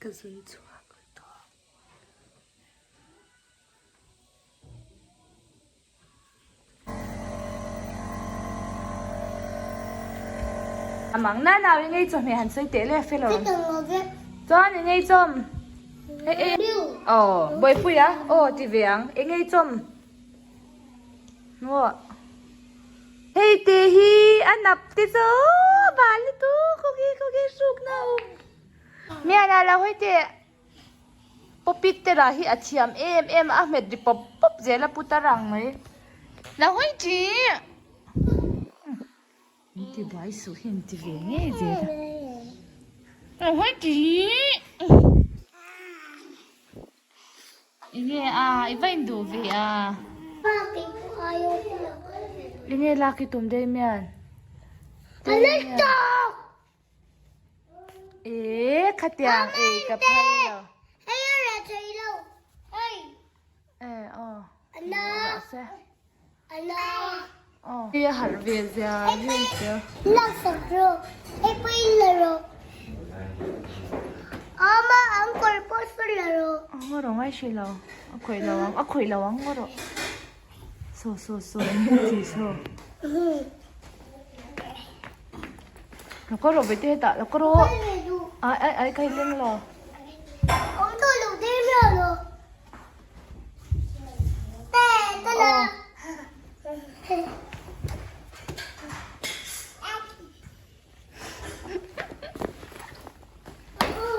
Ka zun chhuak lutuk. Amang na nau i ngei chawhmeh han sawi teh le fel awm. Chuan i ngei chawm. Aw Bawihpui a aw ti ve ang i ngei chawm. Maw hei te hi a nap te chu bal lutuk khawki khawki hruk na awm. Miana lo hawi teh. Pawpit te lah hi a thiam em em a, a hmet ri pawp pawp zel a putar ang mai. La hawi tih! Min ti buai suh hi an ti ve ngei zel a. La hawi tih! Enge a, i va induh ve a. Enge lak i tum daih mian? Eee khatiang ei ka phal lo. Hei a reh thei lo. Hei. Eh aw. Ana. Ana. Aw. Hei a harh ve zia hei chu. Lak sak ro. Hei pawh in la ro. Ama ang kawr pawh saw la ro. Ngaw rawh ngai hrih lo. A khawih lo ang a khawih lo ang ngaw rawh. Saw saw saw eng nge ti saw. Lo ka rawh bete hetah lo ka rawh. Ai ai ai ka leng lo. Awm tawh lo dei miah lo. Te te la.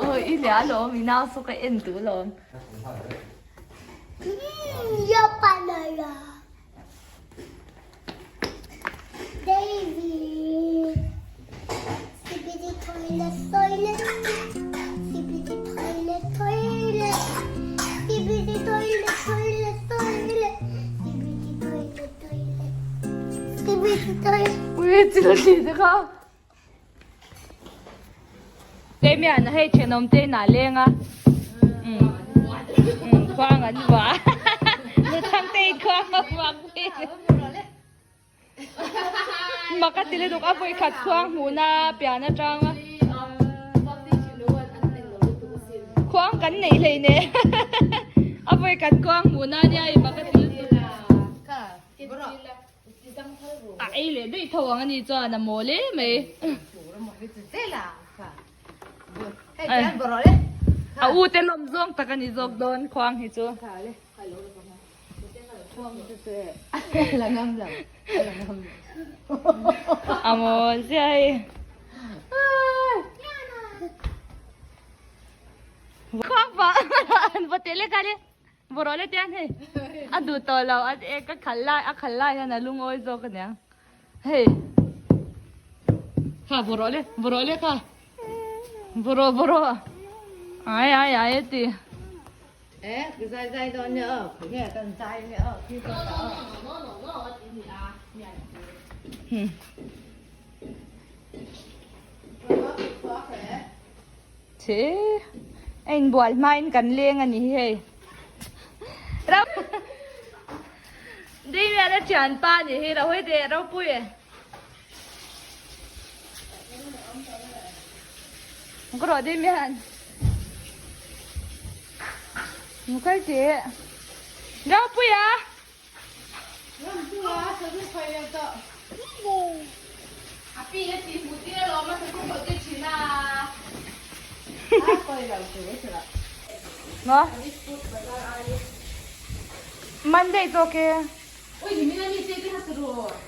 Oi i lia lawm i nau saw ka en duh lawm. Ya panala. David. Skibidi toilet toilet. Skibidi toilet toilet. Skibidi toilet toilet toilet. Skibidi toilet toilet. Skibidi toilet. Ui chil ti te kha. Keimian hei thenawm te inah leng a umm khuang an vah nuthang te in khuang a vah pui mak a ti lutuk a vawikhat khuang hmuhna pian atang a khuang kan neih hlei ne a vawikhat khuang hmuhna ania i mak a ti lutuk. A ei leh daih tho ang a ni chuan a mawl em mai. A u te lawm zawng tak a ni zawk dawn khuang hi chu. A mawl chiah hei. Khuang pah an va teh lek a le. Bawrh le tiang hei a duh tawh lo a ek a khalh lai a khalh lai hian a lungawi zawk a nia hei kha bawrh le bawrh le kha bawrh bawrh ai ai ai a ti Eh, zai zai dawn nia aw, khawnge kan zai nia aw, khi ka ta aw. Hmm. Che a inbual hmain kan leng a ni hi hei. Ro Damian a thianpa a ni hi Rohit leh Ropui. Ka rawh Damian. Mukal teh. Ropui a. Maw? Monday zawk e.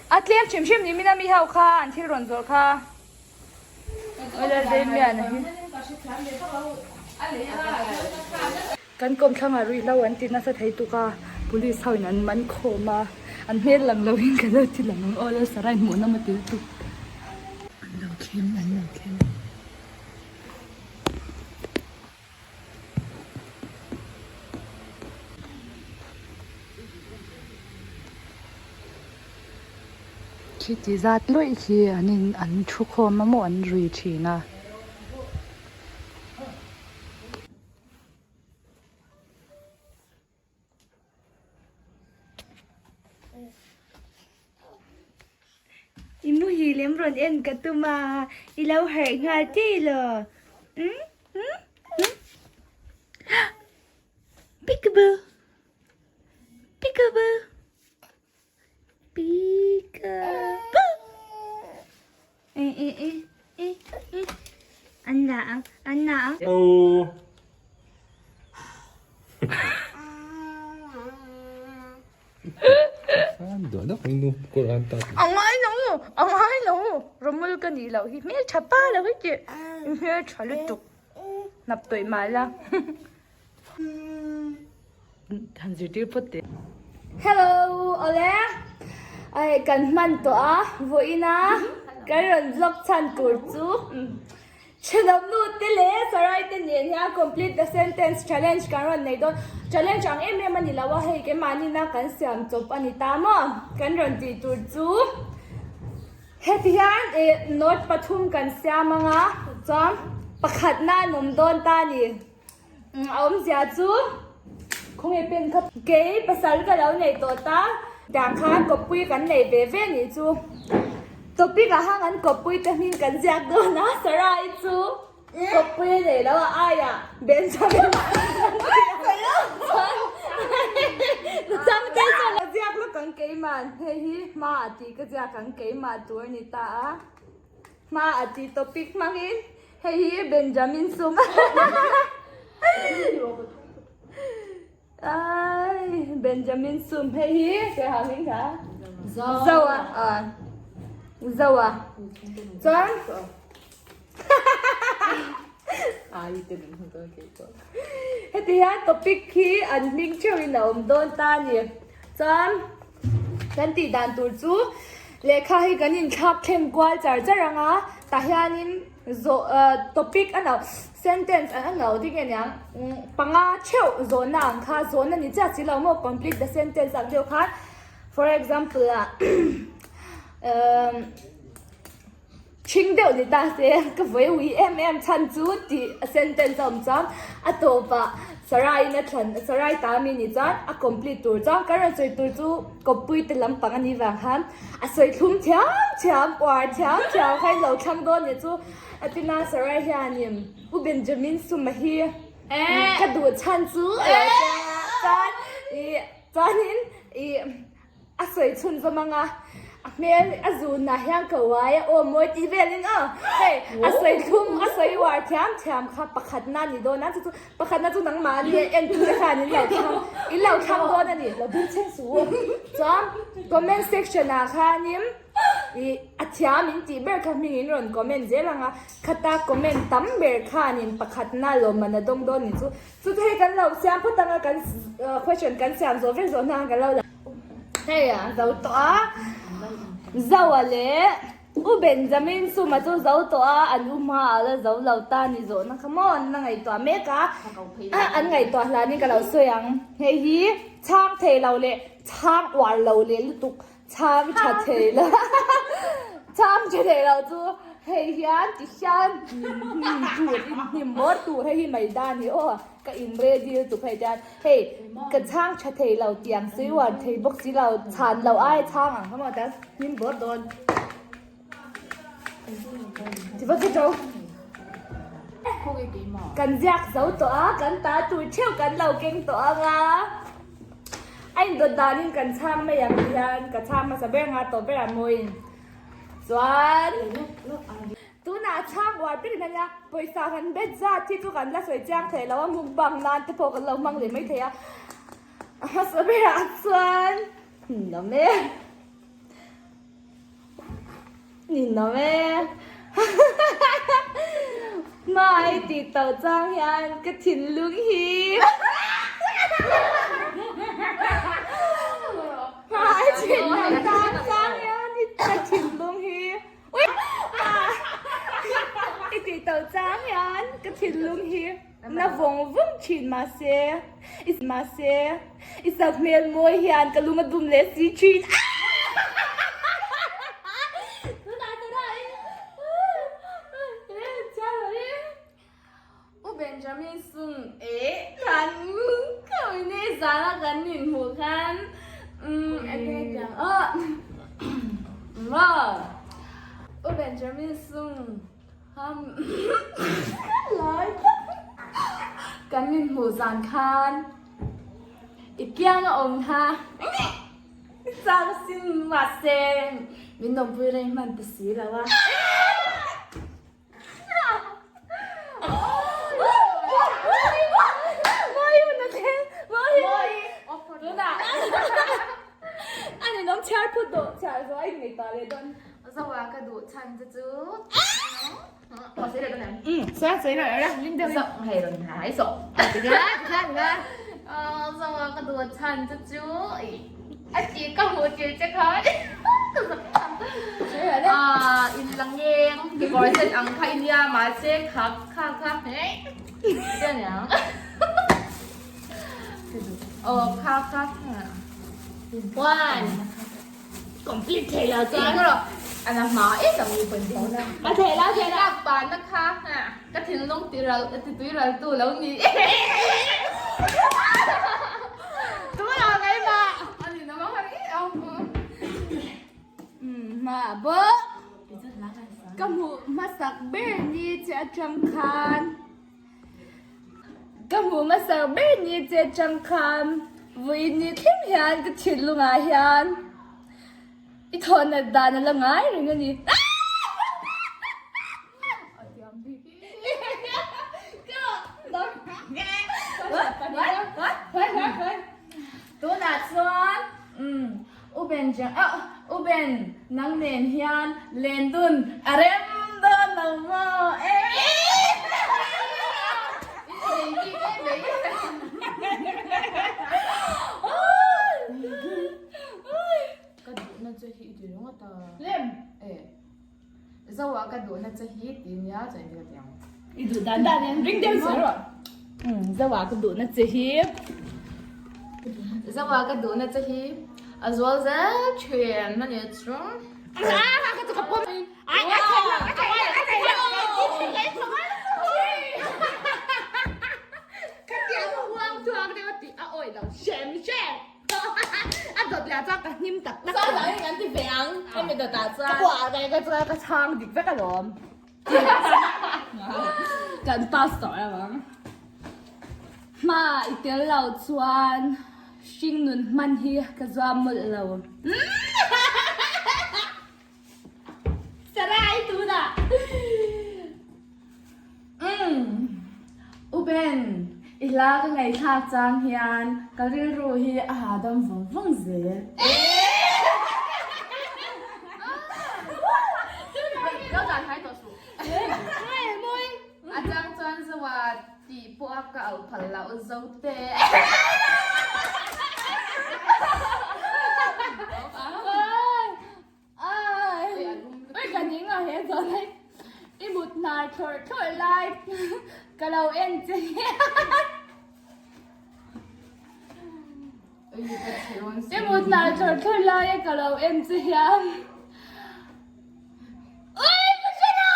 A tlem hrim hrim ni mina mi ho kha an thil rawn zawrh kha. Kan kawmthlangah ruihhlo an ti nasa thei tuk a, police ho in an man khawm a, an hmel lang lo in ka lo ti lang ang aw lo sarai hmuh nawm a ti lutuk. An lo thleng an lo thleng. Khi ti zat lawih khi an in an thu khawm a maw an rui thin a. I muhil em rawn en ka tum a, i lo harh nghal tih lo. Umm umm umm. A ngai lo, a ngai lo. Rawmul ka nih loh hi hmeltha pa lo hi tih i hmeltha lutuk hnap tawih mah la. Han zirtir phawt teh. Hello awle ai kan hman tawh a vawiin a kan rawn vlog chhan tur chu Thenawm nu te leh sarai te nen hian complete the sentence challenge kan rawn nei dawn. Challenge ang em em a ni lo a, hei keimahni na kan siam chawp a ni ta maw? Kan rawn tih tur chu heti hian ih note pathum kan siam ang a, chuan pakhatna an awm dawn ta a ni. A awmzia chu khawnge pen kha kei pasal ka lo nei tawh ta tiang khan kawppui kan nei ve ve nih chu topic ah hang an kawppui te hming kan ziak dawn a Sarai chu kawppui a nei lo a aiah Benjamin chuan chuan ka ziak lawk ang keimah hei hi hma ah tih ka ziak ang keimah tur a ni ta a. Hma a ti topic hmangin hei hi Benjamin sum ai Benjamin sum hei hi ke ha hming kha zo a a zo a chuan ai te min hmu dawn kei pawh heti hian topic hi an hming theuhin a awm dawn ta a ni chuan Kan tih dan tur chu lehkha hi kan inthlak thleng kual char char ang a, tah hianin zawh ah topic a no sentence an a no ti nge niang panga theuh zawhna ang kha zawhna ni chiah si lo maw complete the sentence ang deuh khan for example ah umm. Ṭhing deuh ni ta se, ka vawi ui em em chhan chu tih a sentence a awm chuan a tawpah Sarai-in a thlan, Sarai ta mi nih chuan a complete tur chuan kan rawn sawi tur chu kawppui te lampang a nih vang khan a sawi thlum thiam thiam, uar thiam thiam kha in lo thlang dawn nih chu a ti na Sarai hianin U Benjamin Suma hi ka duh chhan chu a lo tia chuan ih chuanin ih. A sawi chhun zawm ang a, a hmel a zunah hian ka uai a, aw mawi tih velin aw hei a sawi thlum a sawi uar thiam thiam kha pakhatna a ni dawn a, chu chu pakhatna chu nangmah a nia entute khan in lo thlang in lo thlang dawn a ni, lo beng chheng suh u. Chuan comment section ah khanin ih a thiam in tih ber kha hming in rawn comment zel ang a, khata comment tam ber khanin pakhatna lawmman a dawng dawn ni chu. Chu chu hei kan lo siam phawt ang a, kan question kan siam zawh vek zawh hna kan lo la. Hei a zo tawh a, Zoa leh U Benjamin Suma chu zo tawh a, an u hma ah la zo lo ta ni zawhna kha maw an la ngaihtuah mek a, an ngaihtuah hlanin ka lo sawi ang. Hei hi chhang thei lo leh chhang uar lo leh lutuk Chhang tha thei lo chhang tha thei lo chu hei hian ti hian hnim tur hnim bawr tur hei hi mai dan hi aw ka in ready lutuk hei tian hei ka chhang tha thei lo tiang sawi uar thei bawk si lo chhan loh ai chhang ang kha maw tian hnim bawr dawn ti va chu kan ziak zo tawh a kan ta tur theuh kan lo keng tawh ang a. A indawt danin kan chhang mai ang hian ka chhang hmasa ber nga tawp berah mawiin chuan tunah chhang uar ber in a nia pawisa kan bet zat hi chu kan la sawi chiang thei lo a mukbang nan te pawh kan lo hmang leh mai thei a a hmasa berah chuan ninawm e ninawm e hmai tih tauh chang hian ka thinlung hi hmai tih tauh chang hian ka thinlung hi i tih tauh chang hian ka thinlung hi na vawng vawng thin mahse i mahse i sak hmel mawi hian ka lung a dum leh si thin. U Benjamin Sung eh kan kawine zana kan inhmuh khan umm U Benjamin Sung Kan inhmuh zan khan i kiang a awm kha chang sin mahse min awmpui reng hman ta si lo a. ninawm chhiar phut dawh chhiar zo a inngaihtuah leh dawn. Zoa ka duh chhan che chu Zoa ka duh chhan che chu a tih ka hmuh tir che khan ka zak a in la ngeng kekawr sen ang kha i nia mahse kha kha kha aw kha kha one. Complete thei lo chuan. Ana hma em ang ni pawn ding. A thei lo thei lo. Lak pa na kha ka thinlung ti ral ti tui ral tu lo ni. Tuna ngai ma. Ani na ma hari ang. Ma bo. Ka hmu hmasak ber ni che atang khan. Ka hmuh hmasa ber ni che chang khan vawiin ni thleng hian ka thinlungah hian i thawhnat dan a la ngai reng a ni. Tunah chuan U Ben U Ben nang nen hian len dun a rem dawn lo maw e. Ka duhna che hi i ti ringawt a. Lem! E. Zoa ka duhna che hi ti nia chuan engtin ka ti ang. I duh dan dan in ring deuh zel rawh. Zoa ka duhna che hi. Zoa ka duhna che hi a zual zel thin a ni chu. Ah ka chu ka pawm. Ai a thei lo a thei lo a thei lo. Ka tiang huang chuang deuh a tih a awih lo shem shem. A dawt leh ah chuan ka hnim tak tak. Saw dang in kan ti ve ang hemi dawt ah chuan. Ka buah ve ka chuan ka chhang dik vek alawm. Kan pass tawh lo ang. Hma i tel lo chuan hring nun hman hi ka zuam mawlh lo. Sarai tunah. Umm. U Ben, i hla ka ngaihthlak chang hian ka rilru hi a hahdam vawng vawng zel. A chang chuan Zoa tih pawh a ka auh phal loh Zote. Oi ka ning a he zawn hei i mut hnar thlawrh thlawrh lai ka lo en che hian i mut hnar thlawrh thlawrh lai ka lo en che hian oi ka hre lo.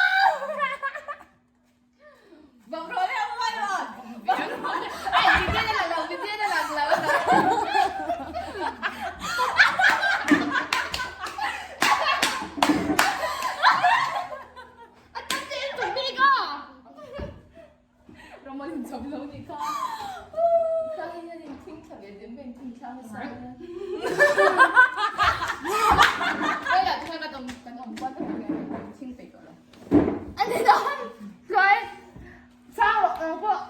Ani dawn chuan chang rawh ang pawh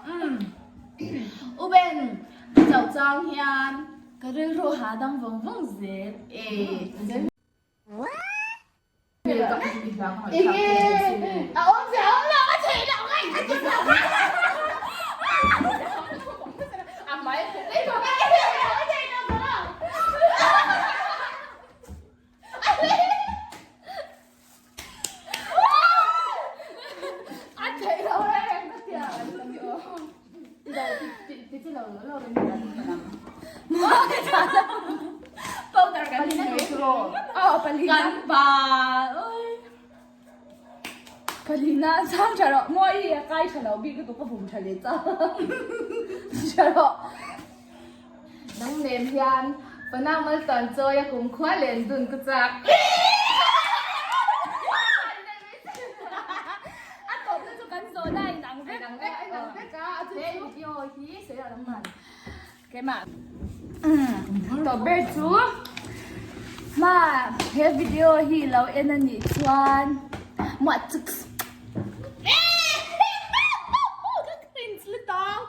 U Ben ka chauh chang hian ka rilru hahdam vawng vawng zel e. Enge a awm ve awm lo a theih loh ngai a ti lo A hmai A theih lo reng ka tia. Powder kan ni Oh, palina. Kan pa. Oi. Palina chang tha rawh. Maw i a kai tha lo bik lutuk ka vum tha leh chang. Tha rawh. Nang nen hian Panau Maltawn chawi a kumkhua len dun ka chak. A tawpna chu kan zawh a inang vek. Inang vek, inang vek a. A chu chu video hi sawi a lam man. Keimah. Tawp ber chu hma he video hi lo en a nih chuan muah chuk. Ka cringe lutuk.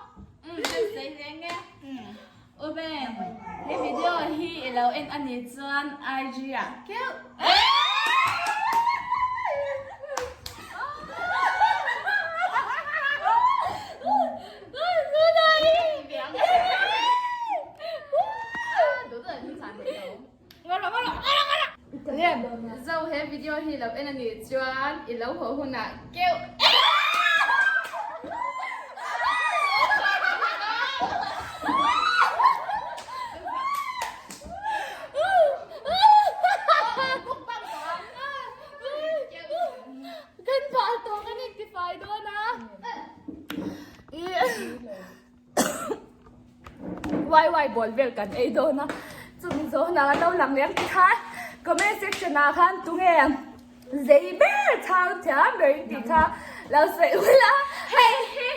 U Ben, he video hi i lo en a nih chuan IG ah keuh. Zo he video hi lo en a nih chuan i lo haw hunah keuh. Kan phah tawh kan intifai dawn a. Wai wai bawl vel kan ei dawn a chumi zawn ah lo lang leh ang ti khan comment section ah khan tunge zei ber chhang thiam ber in tih kha lo sawi ula hei hi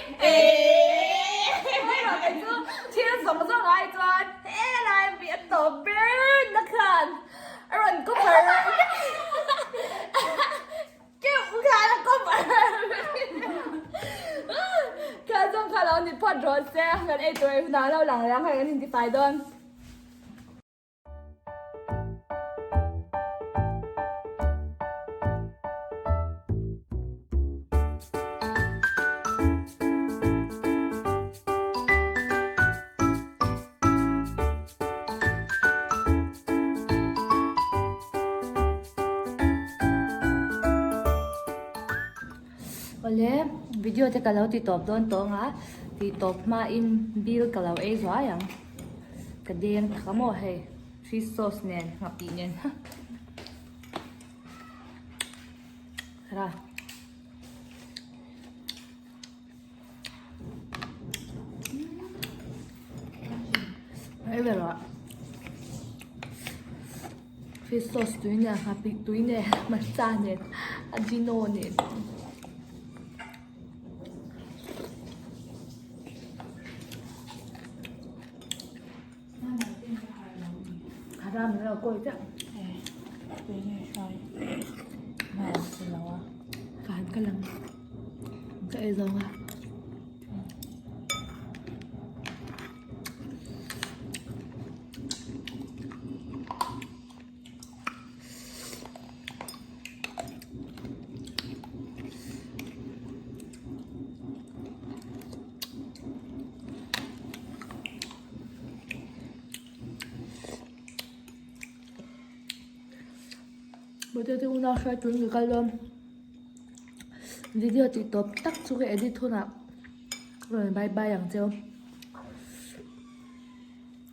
hei rawh kei chu thil zawng zawng ai chuan helai mi a tawp ber na khan a rawn cover Keuh khan a cover Kha zawng kha lo ni phawt rawh se kan ei tur ei hunah lo lang reng hei kan intifai dawn. Awle video te ka lo ti tawp dawn tawng a ti tawp hma in bill ka lo ei zuai ang ka deng tak a maw hei fish sauce nen nghapih nen ra. Fish sauce tui nen nghapih tui nen hmarcha nen ajino nen. Ka ei zawng a. Potato unau hruai turin ka kal dawn. Video tih tawp tak chu ka edit hunah rawn bye bye ang cheu.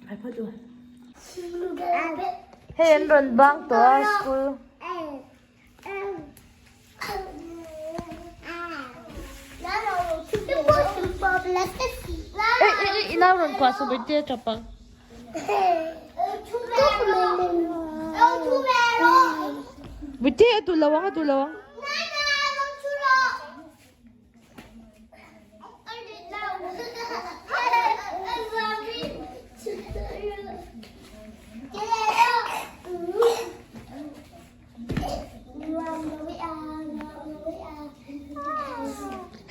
Bye phawt u. Hei an rawn bang tawh a school. Ei ei ei i nau rawn kuah suh bai te tap ang. Bai te a tul lo ang a tul lo ang.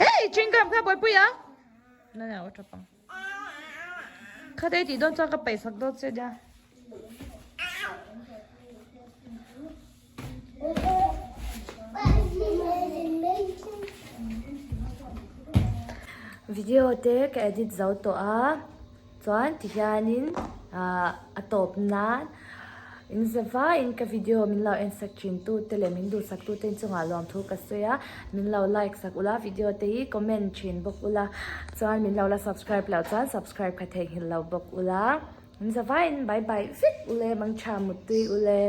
Hey chewing gum kha buaipui a na na a tap ang kha te tih dawn chuan ka paih sak dawn che nia. Video te ka edit zo tawh a chuan tihianin ah a tawp nan in za vaiin ka video min lo en sak thin tu te leh min duhsak tu te chungah lawmthu ka sawi a min lo like sak ula video te hi comment thin bawk ula chuan min lo la subscribe loh chuan subscribe kha theihnghilh lo bawk ula. An za vaiin bye bye vek ule mangtha muttui ule.